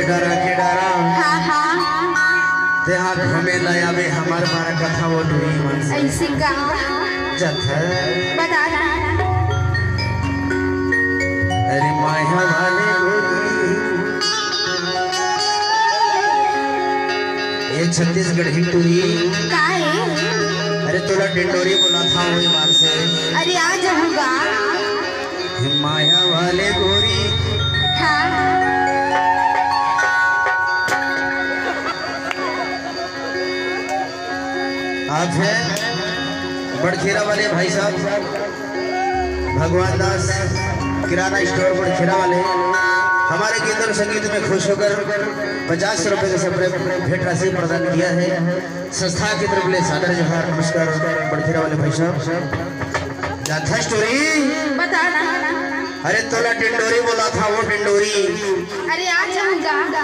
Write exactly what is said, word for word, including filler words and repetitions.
डरा के डरा। हाँ, हाँ। तेहा घूमे ला आवे हमर पारा कथा वो टूरी मन से। ऐसे का? जथा। बता ना। अरे माया वाले गोरी। ये छत्तीसगढ़ी टूरी। का है? अरे तोला डिंडोरी बोला था वो ईमान से। अरे आ जाऊंगा। माया वाले गोरी। हाँ। आप हैं बड़खेरा वाले भाई साहब भगवान दास किराना स्टोर बड़खेरा वाले हमारे गीत और संगीत में खुश होकर पचास रुपए का सप्रे भेंट राशि प्रदान किया है। संस्था की तरफ ले सादर जोहार, नमस्कार बड़खेरा वाले भाई साहब। जाथा स्टोरी। बता ना। अरे तोला डिंडोरी बोला था वो डिंडोरी। अरे आ जाऊंगा।